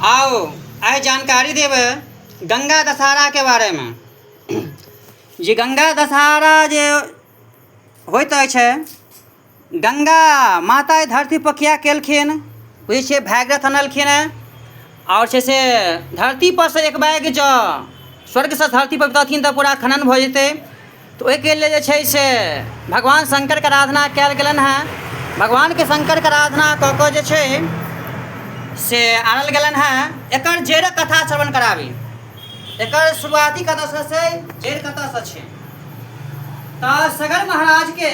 आउ आइ जानकारी देब गंगा दशहराके बारेमे जे गंगा दशहरा जे होइत अछि गंगा माता एहि धरतीपर किया केलखिन बुझै छियै भागीरथ अनलखिन आओर छै से धरतीपर सँ एकबैग जँ स्वर्गसँ धरतीपर उतरथिन तऽ पूरा खनन भऽ जेतै तऽ ओहिके लेल जे छै से भगवान शङ्करके आराधना कयल गेलनि हेँ भगवानके शङ्करके आराधना कऽ कऽ जे छै से आनल गेलनि हेँ। एकर जड़िक कथा श्रवण कराबी। एकर शुरुआती कतऽसँ छै, जड़ि कतऽसँ छै? तऽ सगर महाराजके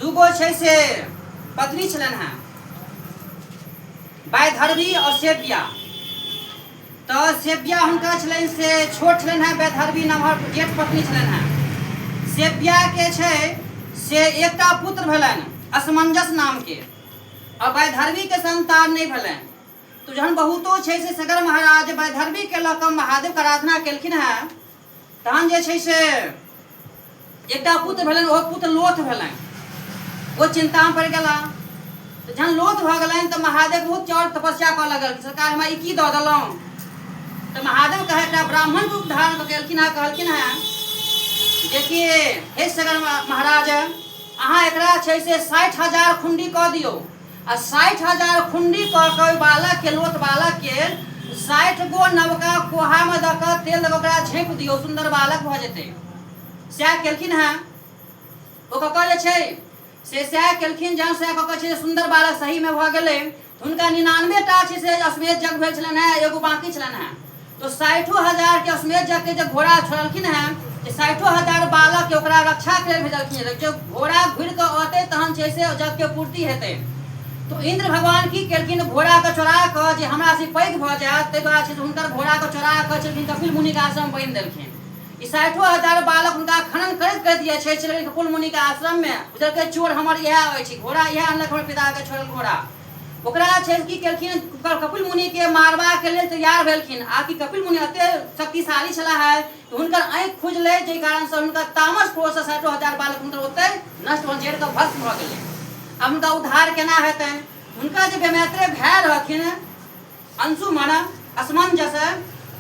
दूगो छै से पत्नी छलनि हेँ, वैधर्वी आओर सेव्या। तऽ सेव्या हुनका छलनि से छोट छलनि हेँ, वैधर्वी नमहर जेठ पत्नी छलनि हेँ। सेव्याके छै से एकटा पुत्र भेलनि असमंजस नामके, आओर वैधर्वीके संतान नहि भेलनि। तऽ जहन बहुतो छै से सगर महाराज वैधर्वीके लऽ कऽ महादेवके आराधना केलखिन हेँ, तहन जे छै से एकटा पुत्र भेलनि, ओहो पुत्र लोथ भेलनि। ओ चिन्तामे पड़ि गेला। तऽ जहन लोथ भऽ गेलनि तऽ महादेव बहुत चौर तपस्या करऽ लगल, सरकार हमरा ई की दऽ देलहुँ। तऽ महादेव कहै एकटा ब्राह्मण रूप धारण कऽ के एलखिन हेँ, कहलखिन हेँ जेकि हे सगर महाराज, अहाँ एकरा छै से 60,000 खुंडी कऽ दियौ, आ 60,000 खुंडी कऽ कऽ ओहि बालकके, लोथ बालकके 60 गो नवका कोहामे दऽ कऽ तेल दऽ कऽ ओकरा झाँपि दियौ, सुन्दर बालक भऽ जेतै। सएह केलखिन हेँ। ओ कऽ कऽ जे छै से सएह केलखिन। जहन सएह कऽ कऽ छै सुन्दर बालक सहीमे भऽ गेलै, हुनका 99 टा छै से अश्वमेध यज्ञ भेल छलनि हेँ, एगो बाँकी छलनि हेँ। तऽ 60,000 के अश्वमेध यज्ञके जे घोड़ा छोड़लखिन हेँ, जे 60,000 बालकके ओकरा रक्षाके लेल भेजलखिन, जे घोड़ा घुरि कऽ अतै तहन छै से यज्ञके पूर्ति हेतै। तऽ इन्द्र भगवान की केलखिन, घोड़ाके चोरा कऽ जे हमरा से पैघ भऽ जायत, ताहि दुआरे छै से हुनकर घोड़ाके चोरा कऽ छलखिन कपिल मुनिके आश्रम बान्हि देलखिन। ई 60,000 बालक हुनका खनन करैत करैत जे छै छलखिन कपिल मुनिके आश्रममे। बुझलकै चोर हमर इएह अछि, घोड़ा इएह अनलक हमर पिताके छोड़ल घोड़ा। ओकरा छै की केलखिन, कपिल मुनिके मारबाके लेल तैयार भेलखिन। आ कि कपिल मुनि एते शक्तिशाली छलाह है, हुनकर आँखि खुजलै, जाहि कारणसँ हुनकर तामस क्रोधसँ 60,000 बालक हुनकर ओतहि नष्ट भऽ जरि कऽ भस्म भऽ गेलै। आब हुनका उद्धार केना हेतनि? हुनका जे बेमैत्रेय भाय रहथिन अंशुमन असमंजस,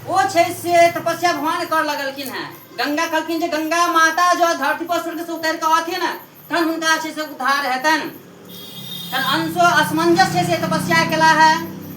ओ छै से तपस्या भगवान कर लगलखिन हेँ। गंगा कहलखिन जे गंगा माता जँ धरती पर स्वर्गसँ उतरि कऽ अथिन तहन हुनका छै से उद्धार हेतनि। तहन अंशु असमंजस छै से तपस्या केला है,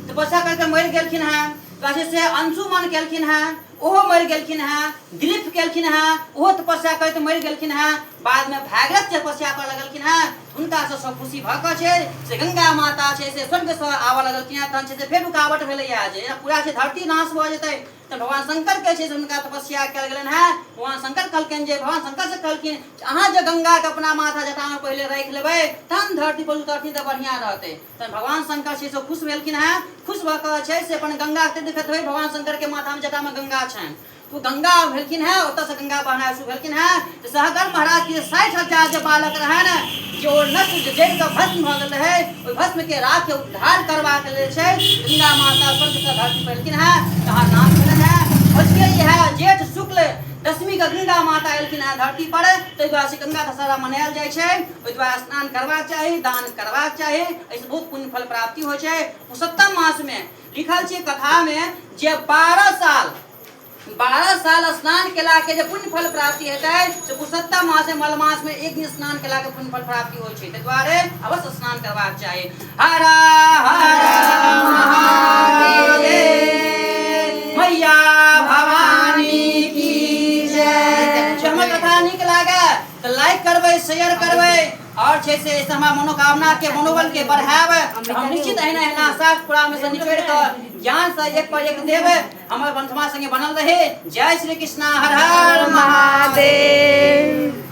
तपस्या करके मरि गेलखिन हेँ। तऽ छै से अंशुमन केलखिन हेँ, ओहो मरि गेलखिन हेँ। दिलीप केलखिन हेँ, ओहो तपस्या करैत मरि गेलखिन हेँ। बादमे भागीरथ तपस्या करऽ लगलखिन हेँ, हुनकासँ सब खुशी भऽ कऽ छै से गंगा माता छै से स्वर्गसँ आबऽ लगलखिन हेँ। तहन छै से फेर रुकावट भेलैए जे पूरा छै धरती नाश भऽ जेतै। तऽ भगवान शंकरके छै से हुनका तपस्या कयल गेलनि हेँ। भगवान शंकर कहलखिन जे भगवान शंकरसँ कहलखिन अहाँ जे गंगाके अपना माथा जटामे पहिले राखि लेबै तहन धरती पर उतरथिन तऽ बढ़िआँ रहतै। तहन भगवान शंकर छै से खुश भेलखिन हेँ। खुश भऽ कऽ छै से अपन गंगाके देखैत होय भगवान शंकरके माथामे जटामे गंगा छनि, ओ गंगा भेलखिन हेँ। ओतऽसँ गंगा बहनाइ शुरू भेलखिन हेँ। तऽ सहगर महाराजके 60,000 जे बालक रहनि जे ओ नष्ट जरि कऽ भस्म भऽ गेल रहै, ओहि भस्मके राखके उद्धार करबाक लेल छै गंगा माता स्वर्गसँ धरती पर एलखिन हेँ, तहाँ नाम भेलनि हेँ। अजुके इएह जेठ शुक्ल दशमीके गंगा माता एलखिन हेँ धरती पर, ताहि दुआरे से गंगा दशहरा मनायल जाइ छै। ओहि दुआरे स्नान करबाक चाही, दान करबाक चाही, एहिसँ बहुत पुण्य फल प्राप्ति होइ छै। पुरुषोत्तम मासमे लिखल छै कथामे जे 12 साल स्नान केला के जे पुण्य फल प्राप्ति हेतै से पुरुषोत्तम मास मलमास में एक दिन स्नान केला के पुण्य फल प्राप्ति होइ छै। ताहि दुआरे अवश्य स्नान करबाक चाही। हर हर महादेव, मैया भवानी की जय। जे हमर कथा नीक लागे तऽ लाइक करबै, शेयर करबै, और छै से एहिसँ हमरा मनोकामना के मनोबल के बढ़ायब। हम निश्चित एहिना एहिना शास्त्र पुराण में से निचोड़ि कऽ ज्ञान से एक पर एक देब। हमर बंधुआ संगे बनल रहे। जय श्री कृष्णा, हर हर महादेव।